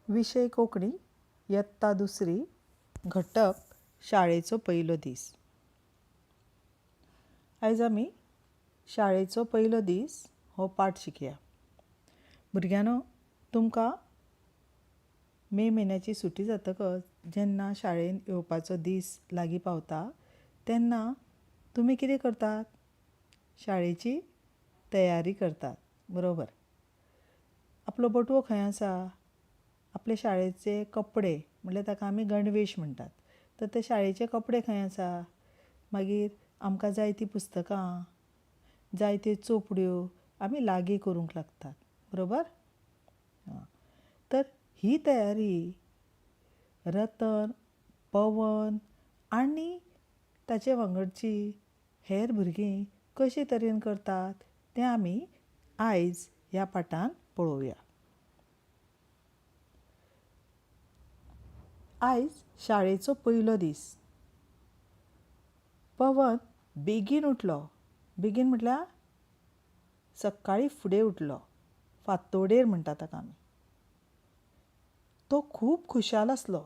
विशय कोंकणी, यत्ता दुसरी, घटक शाळेचो पयलो दीस. आयज आमी शाळेचो पयलो दीस हो पाठ शिकया. भुरग्यांनो, तुमकां मे म्हयन्याची सुटी जातकच जेन्ना शाळेंत येवपाचो दीस लागीं पावता तेन्ना तुमी कितें करतात? शाळेची तयारी करतात, बरोबर. आपलो बटवो खंय आसा? आपले शाळेचे कपडे म्हणल्यार ताका आमी गणवेश म्हणटात, तर ते शाळेचे कपडे खंय आसा? मागीर आमकां जाय तीं पुस्तकां, जाय त्यो चोपड्यो आमी लागीं करूंक लागतात, बरोबर. तर ही तयारी रतन, पवन आनी ताचे वांगडची हेर भुरगीं कशे तरेन करतात तें आमी आयज ह्या पाठांत पळोवया. आयज शाळेचो पयलो दीस. पवन बेगीन उठलो. बेगीन म्हटल्यार सकाळीं फुडें उठलो, फांतोडेर म्हणटा ताका आमी. तो खूब खुशाल आसलो.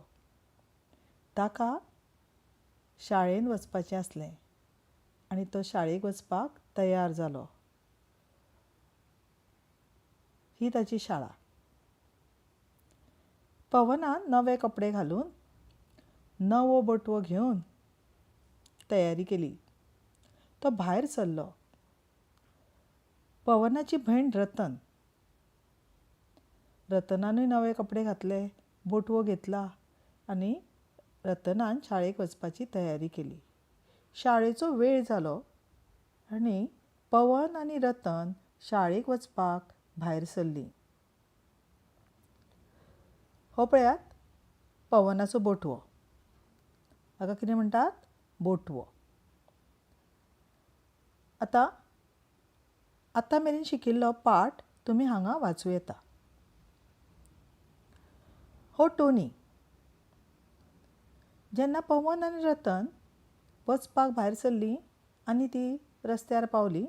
ताका शाळेंत वचपाचें आसलें आनी तो शाळेक वचपाक तयार जालो. ही ताची शाळा. पवनान नवे कपडे घालून नवो बटवो घेवन तयारी केली. तो भायर सरलो. पवनाची भयण रतन. रतनानूय नवे कपडे घातले, बोटवो घेतला आनी रतनान शाळेक वचपाची तयारी केली. शाळेचो वेळ जालो आनी पवन आनी रतन शाळेक वचपाक भायर सरलीं. हो पळयात पवनाचो बोटवो. हाका कितें म्हणटात? बोटवो. आतां आतां मेरेन शिकिल्लो पाठ तुमी हांगा वाचूं येता. हो टोनी. जेन्ना पवन आनी रतन वचपाक भायर सरलीं आनी तीं रस्त्यार पावलीं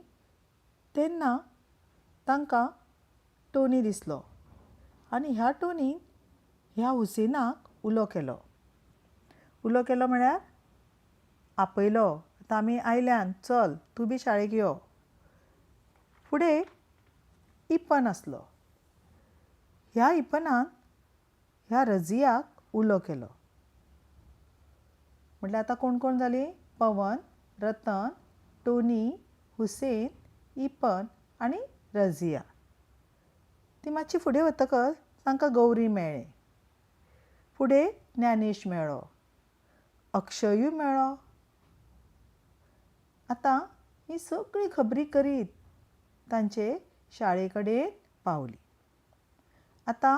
तेन्ना तांकां टोनी दिसलो आनी ह्या टोनीन ह्या हुसेनाक उलो केलो. उलो केलो म्हळ्यार आपयलो, आतां आमी आयल्यान, चल तूं बी शाळेक यो. फुडें इपन आसलो. ह्या इपनान ह्या रजियाक उलो केलो. म्हटल्यार आतां कोण कोण जालीं? पवन, रतन, टोनी, हुसेन, इपन आनी रजिया. ती मातशी फुडें वतकच तांकां गौरी मेळ्ळें. फुडें ज्ञानेश मेळ्ळो, अक्षयूय मेळ्ळो. आतां ही सगळी खबरी करीत तांचे शाळे कडेन पावली. आतां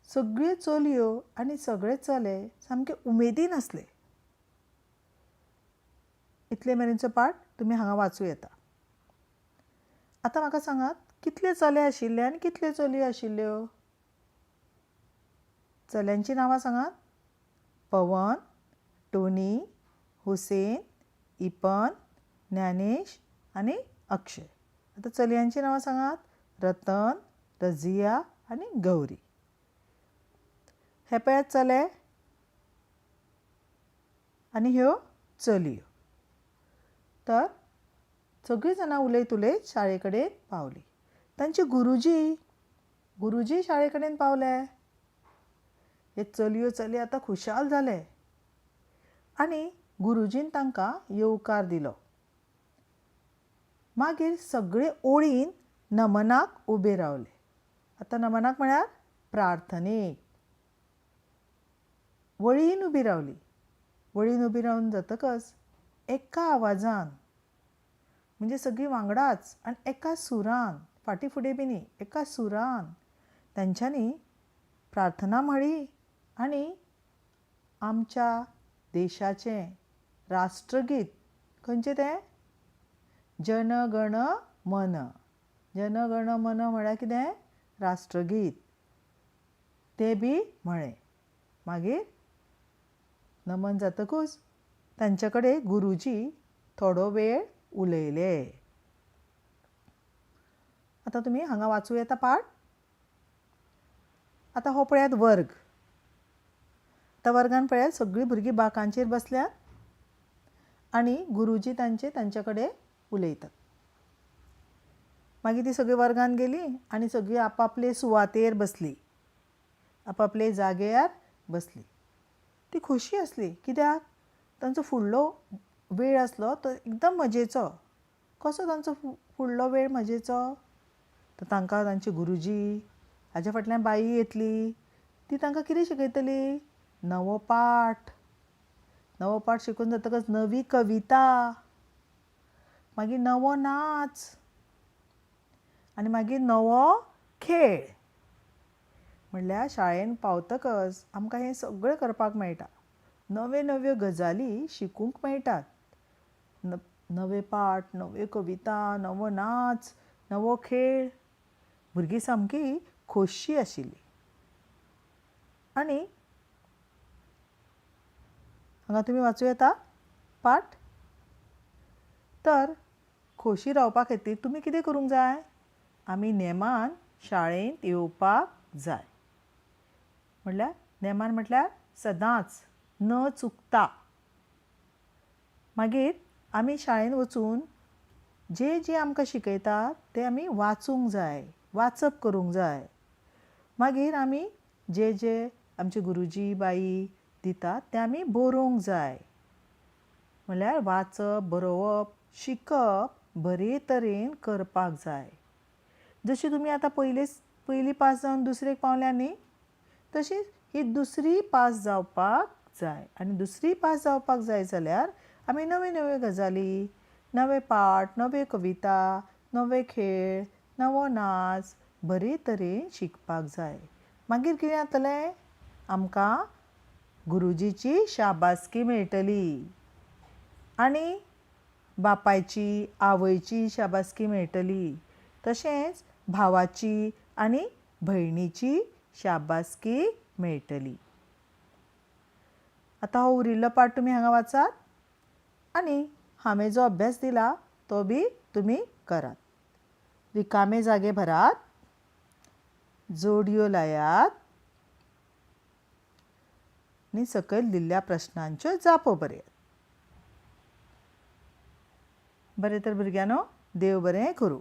सगळ्यो चलयो आनी सगळे चले सामके उमेदीन आसले. इतले मेरेनचो पाठ तुमी हांगा वाचूं येता. आतां म्हाका सांगात, कितले चले आशिल्ले आनी कितल्यो चलयो आशिल्ल्यो? चल्यांचीं नांवां सांगात. पवन, टोनी, हुसेन, इपन, ज्ञानेश आनी अक्षय. आतां चलयांचीं नांवां सांगात. रतन, रजिया आनी गौरी. हे पळयात चले आनी ह्यो चलयो. तर सगळीं जाणां उलयत उलयत शाळे कडेन पावलीं. तांचे गुरुजी, गुरुजी शाळे कडेन पावले. हे चलयो चले आतां खुशाल जाले आनी गुरुजीन तांकां येवकार दिलो. मागीर सगळे ओळीन नमनाक उबे रावले. आतां नमनाक म्हळ्यार प्रार्थनेक. वळीन उबी रावली. वळीन उबी रावन जातकच एका आवाजान, म्हणजे सगळीं वांगडाच आनी एका सुरान, फाटीं फुडें बी न्ही, एका सुरान तांच्यांनी प्रार्थना म्हळी आनी आमच्या देशाचें राष्ट्रगीत खंयचें तें? जन गण मन. जन गण मन म्हळ्यार कितें? राष्ट्रगीत. तें बी म्हळें. मागीर नमन जातकूच तांचे कडेन गुरुजी थोडो वेळ उलयले. आतां तुमी हांगा वाचूं येता पाठ. आतां हो पळयात वर्ग. आतां वर्गान पळयात सगळीं भुरगीं बाकांचेर बसल्यात आनी गुरुजी तांचे तांचे कडेन उलयतात. मागीर ती सगळीं वर्गान गेलीं आनी सगळीं आपापले सुवातेर बसलीं, आपापले जाग्यार बसलीं. ती खोशी आसली कित्याक तांचो फुडलो वेळ आसलो तो एकदम मजेचो. कसो तांचो फुडलो वेळ मजेचो? तर तांकां तांची गुरुजी हाज्या फाटल्यान बाई येतली, ती तांकां कितें शिकयतली? नवो पाठ. नवो पाठ शिकून जातकच नवी कविता, मागीर नवो नाच आनी मागीर नवो खेळ. म्हणल्यार शाळेंत पावतकच आमकां हें सगळें करपाक मेळटा. नव्यो नव्यो गजाली शिकूंक मेळटात. नवे पाठ, नव्यो कविता, नवो नाच, नवो खेळ. भुरगीं सामकी खोशी आशिल्लीं. आनी हांगा तुमी वाचूं येता पाठ. तर खोशी रावपा खातीर तुमी कितें करूंक जाय? आमी नेमान शाळेंत येवपाक जाय. म्हणल्यार नेमान म्हटल्यार सदांच, न चुकता. मागीर आमी शाळेंत वचून जें जें आमकां शिकयतात तें आमी वाचूंक जाय, वाचप करूंक जाय. मागीर आमी जे जे आमचे गुरुजी बाई दितात तें आमी बरोवंक जाय. म्हणल्यार वाचप, बरोवप, शिकप बरे तरेन करपाक जाय. जशी तुमी आतां पयली पास जावन दुसरेक पावल्या न्ही, तशीच ही दुसरी पास जावपाक जाय. आनी दुसरी पास जावपाक जाय जाल्यार आमी नव्यो नव्यो गजाली, नवे पाठ, नव्यो कविता, नवे खेळ, नवो नाच बरे तरेन शिकपाक जाय. मागीर कितें जातलें? आमकां गुरुजीची शाबासकी मेळटली आनी बापायची आवयची शाबासकी मेळटली, तशेंच भावाची आनी भयणीची शाबासकी मेळटली. आतां हो उरिल्लो पाठ तुमी हांगा वाचात आनी हांवें जो अभ्यास दिला तो बी तुमी करात. रिकामे जागे भरात, जोडयो लायात आनी सकयल दिल्ल्या प्रश्नांच्यो जापो बरयात. बरें तर भुरग्यांनो, देव बरें करूं.